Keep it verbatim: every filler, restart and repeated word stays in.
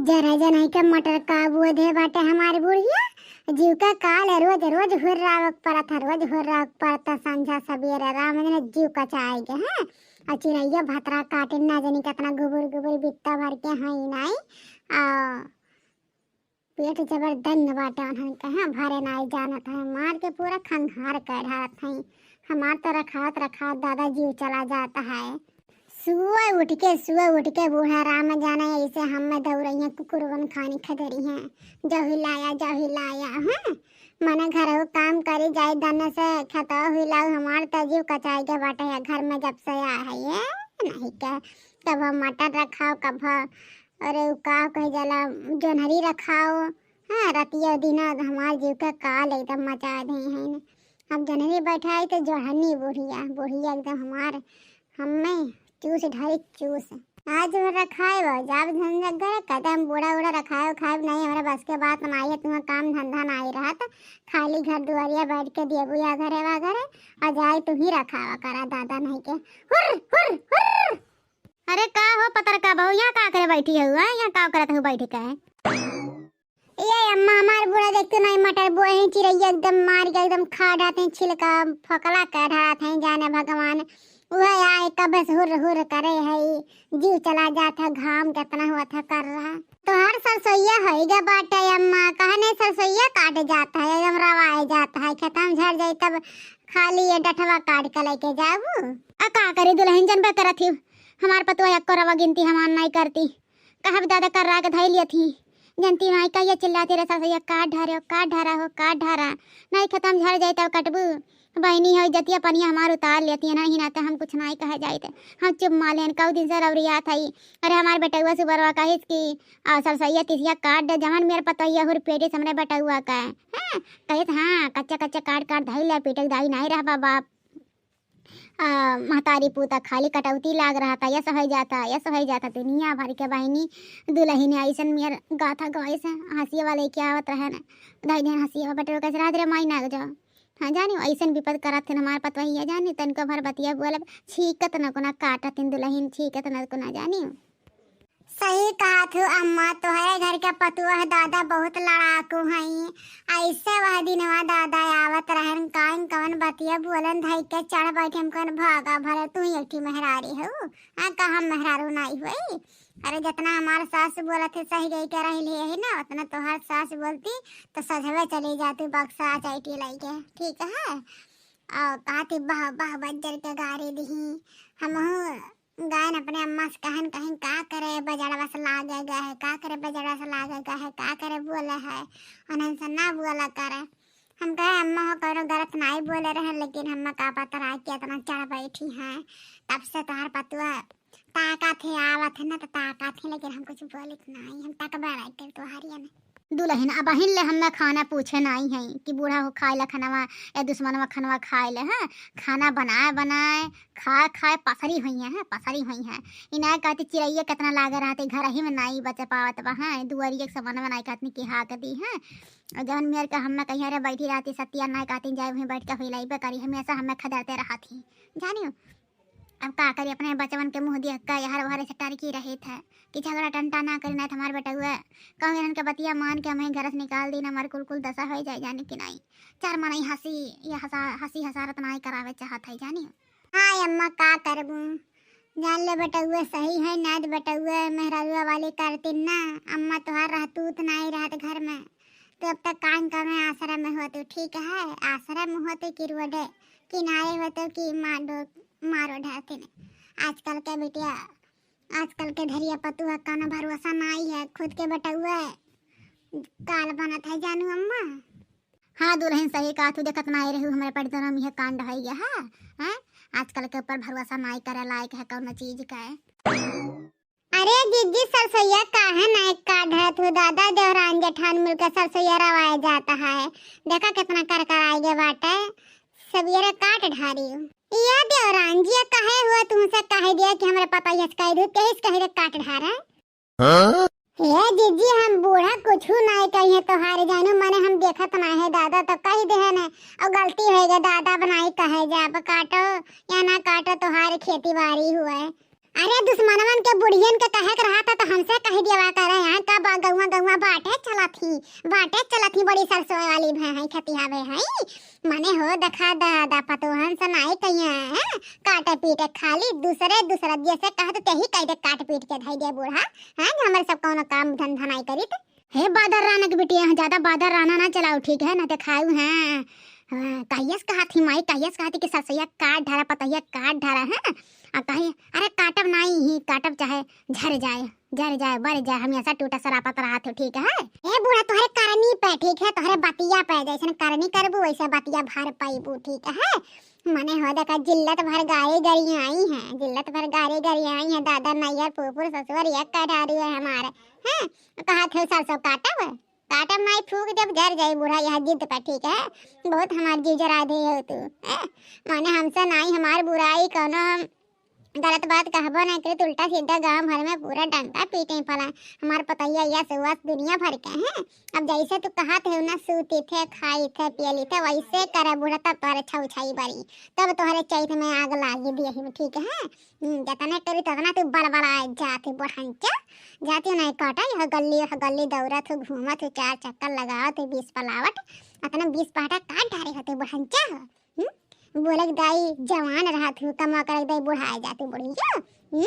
जरा जनई के मटर का बोए दे बाटे हमार बुढ़िया, जीव के काल रोज रोज हुर्रावक परत है, रोज हुर्रावक परत है, संझा सबेरे राम जने जीव कचाए गे हैं। और चिरैया भतरा काटे ना जनी केतना गुबुर गुबुर बित्ता भर के हई नाई। आ पेट जबरदंग बाटे उन्हन के, हाँ, भरे नाई जानत है, मार के पूरा खंगार कर ढारत है। हमार तो रखात रखात दादा जीव चला जाता है। सुबह उठ के, सुबह उठ के बूढ़ा राम जाने ऐसे हमें दौड़ैया कुकुरवन खानी खदेरी हैं। जौ हिलाया, जौ हिलाया, हैं? मने घरहु काम करी जाई दन से खेतौ हिलाऊ, हमार तो जीव कचाई के बाटे है घर में जब से आया है ये। नहीं के कभो मटर रखाओ, कभो अरे उ का कहे जाला, जोन्हरी रखाओ। हाँ, रतिया दिना हमार जीव के काल एकदम मचा दे हैं। अब जोन्हरी बैठाई तो जोहनी बुढ़िया, बुढ़िया एकदम हमार हमें चूस ढारी चूस। आज वो रखाए वो जाब धन जगह कदम बूढ़ा उड़ा रखाए खाए नहीं, हमरा बस के बात नाई है, तुम्हें काम धंधा नाई रहत, खाली घर दुआरिया बैठ के देबू या घरे वा घरे, और जाए तू ही रखावा करा दादा नहीं के। हुर, हुर, हुर। अरे का हो पतरका बहू, यहाँ का करे बैठी हऊ, हैं? यहाँ का करत हऊ बैठ के? ये अम्मा, हमार बूढ़ा देख तो नहीं मटर बोए हैं, चिरैया एकदम मार के एकदम खा डाते हैं, छिलका फोकला कर डाते हैं, जाने भगवान। वह आए कब से हुर हुर करे है, जीव चला जात है, घाम कितना हुआ था कर रहा। तोहार सरसोईया होइगा बाटे अम्मा, कहे नहीं सरसोईया काट जाता है, एकदम रवाए जाता है, खेतम झर जाई तब खाली ये डठवा काट के लेके जाबू। आ का करी दुल्हन, जनबे करत ही, हमार पतुआ एको रवा गिनती हमार नहीं करती। कहब दादा कर्रा के धई लियत ही। जनती नाई कहिया चिल्लाती रहे, "सरसैया काट ढारे हो, काट ढारा हो, काट ढारा।" नहीं खतम झड़ जाई तब कटबू। बहिनी हो, जतिया पनिया हमार उतार लेती है, नहीं ना तो हम कुछ नहीं कहे जाइत। हम चुप मालेन, कऊ दिन से रौरियात हई। अरे हमार बेटउआ सुबरवा कहिस कि, "आ, सरसैया तिसिया काट दे, जवन मेर पतैया हुर पेटी से हमरे बेटउआ का।" हैं? कहिस, "हाँ, कच्चा कच्चा काट काट धई ले, पीटे के दाई नहीं रहबा बाप।" आ, महतारी पूता खाली कटौती लाग रहा था, यस हो जाता, यस हो जाता, दुनिया भर के बहिनी दुलहिन ऐसन मेर गाथा गवाइस, हँसिया वाले के आवत रहे न, धई देन हँसिया बटोर के रात रे माई नाग जाओ। हाँ जानी, ऐसन विपद करत थे हमार पतवहिया जानी, तनको भर बतिया बोलब, छीकत न कोना काटत इन दुलहिन, छीकत न कोना जानी। सही कहत हू अम्मा, तोहरे घर के पतुआ दादा बहुत लड़ाकू हई। ऐसे वह दिनवा दादा आवत रहन, काइन कवन बतिया बोलन धई के चढ़ बैठे, हम कहन, "भागा भले तू ही एक ठी मेहरारी हऊ, हाँ, का हम मेहरारू नाई होई?" अरे, जितना हमार सास बोलत है सही गई के रही ले यही ना, उतना तोहार सास बोलती तो सजवे चली जाती बक्सा चैटी लई के, ठीक है? और कहती, "बह, बह, बज्जर के गारी दिही।" हमहू गायन अपने अम्मा से कहन, कहीं, "का करे बजड़वा से लागे गए है, का करे बजड़वा से लागे गए है, का करे बोले है, उन्हन से ना बोला करे।" हम कहे, "अम्मा हो, कौनो गलत नाई बोले रहे, लेकिन हम्मा का पता रहा कि इतना चढ़ बैठी हैं, तब से तोहार पतुआ ताकत है, आवत है ना तो ताकत है, लेकिन हम कुछ बोलित नाई, हम तकबे नाई कर तोहारिया में।" दुलहिन, अबहिन ले हम्मे खाना पूछे नाई है कि बूढ़ा हो खाए ला खनवा, ए दुश्मनवा खनवा खाए ले, हैं? खाना बनाए बनाए, खाए खाए पसरी हुई है, हैं? पसरी हुई है। इनाय कहती चिरैया कितना लागे रहते, घर ही में नाई बचे पावत बा, हैं? दुआरिया के सामान बनाए कहती कि हाँ कर दी, हैं? और जवन मेर के हम्मे कहीं अरे बैठी रहती सत्या नाई कहती जाए वहीं बैठ के हुई लाइबे करी, हमेशा हम्मे खदेड़ते रहती, जानियो। अब का करी, अपने बचवन के मुँह दिया का यार वहरे से टरकी रहित है कि झगड़ा टंटा ना करी, नहीं तो हमार बेटउआ कहूँ इनके बतिया मान के हमें घर से निकाल दी, ना हमार कुल कुल दशा हो जाए, जाने कि नहीं। चार मनई हँसी, ये हँसा, हँसी हँसारत नाई करावे चाहत है, जानी। हाँ अम्मा, का करबू, जान ले बेटउआ सही है, नाद बेटउआ मेहरारुआ वाली करतीन ना, अम्मा तोहार रहतूत नाई रहत घर में, तो अब तक कान कमे आश्रम में होतू, ठीक है, आश्रम में होतू कि रोडे किनारे होतू कि मारो, मारो ढारतीन। आजकल के बिटिया, आजकल के धरिया पतुआ का ना भरोसा नाई है, खुद के बेटउआ काल बनत है जानू अम्मा। हाँ दुलहिन, सही कहा तू, देखत नाई रहू हमरे पटदरा में यह कांड है यह, हैं? आजकल के ऊपर भरोसा नाई करे लायक है कौनो चीज का। अरे जिज्जी, सरसोईया काहे नाई काढ़त हो दादा? देवरान जेठान मिलके सरसोईया रवाए जाता है, देखा कितना करकर आए गे बाटे, सबेरे काट ढारी। या देवरान जी, कहे हुआ तुमसे कह दिया कि हमरे पतोहिया से कह दू, कहिस कह दे काट ढारे। हाँ? हे जिज्जी, हम बूढ़ा कुछ नाई कहिए तोहारे जानू, मने हम देखत ना है दादा, तो कह दे है ना, और गलती हो गई दादा, अब नाई कहे जा, अब काटो या ना काटो, तोहारे खेती बाड़ी हुआ है। अरे दुश्मनवन के बुढ़ियन के कहे के रहा था तो हमसे कह दिया करे, यहाँ का गौवा गौवा बाटे चलत ही, बाटे चलत ही, बड़ी सरसों वाली भय है, खतिया भय है। मने हो देखा दादा पतोहन से नाई कहिया है, काटे पीटे खाली दूसरे दूसरे दिए से कहत तेही कह दे काट पीट के धई दे बूढ़ा, हैं, जो हमारे सब कौनो काम धंधा नाई करित। हे बादर राना के बिटिया, ज्यादा बादर राना ना चलाओ, ठीक है ना? देखाऊ हैं। हाँ, कहियस कहत ही माई, कहियस कहत ही कि सरसैया काट ढारा, पतैया काट ढारा है। आ कही, अरे काटब नाई ही, काटब चाहे झर जाए, झर जाए, बर जाए, हमेशा टूटा सरापत रहत हो, ठीक है? ए बूढ़ा, तोहरे करनी पे, ठीक है, तोहरे बतिया पे, जैसन करनी करबू वैसे बतिया भर पाइबू, ठीक है? मने हो देखा, जिल्लत भर गाड़ी गरियाई है, जिल्लत भर गाड़ी गरियाई है, दादा नैयर फूफुर ससुर एक कटारी है हमारे, हैं? कहत हो सरसों काटब, काटब नाई, फूक देब, झर जाई बूढ़ा यह जिद पे, ठीक है? बहुत हमार जीव जरा दे हो तू, हैं? माने हमसे नाई हमार बुराई कौनो गलत बात कहबो नहीं करित, उल्टा सीधा गांव भर में पूरा डंका पीटे पला। हमार पतैया या सुवास दुनिया भर के हैं। अब जैसे तू कहत है ना, सूती थे, खाई थे, पियली थे, वैसे करे बूढ़ा, तब तोहरे छौछाई बरी, तब तोहरे चैत में आग लागी दिए, ठीक है? हम्म, जतने करी ततना तू बड़बड़ाए जात है बुढ़ंचा, जाती नहीं काटा, यह गल्ली, यह गल्ली दौड़त हो, घूमत हो, चार चक्कर लगावत हो, बीस पलावट, अतना बीस पहाटा काट डारे होते बुढ़ंचा हो। हम्म? बोले के दाई जवान रहत हो, कमा करे के दाई बुढ़ाए जाते बुढ़िया। हम्म?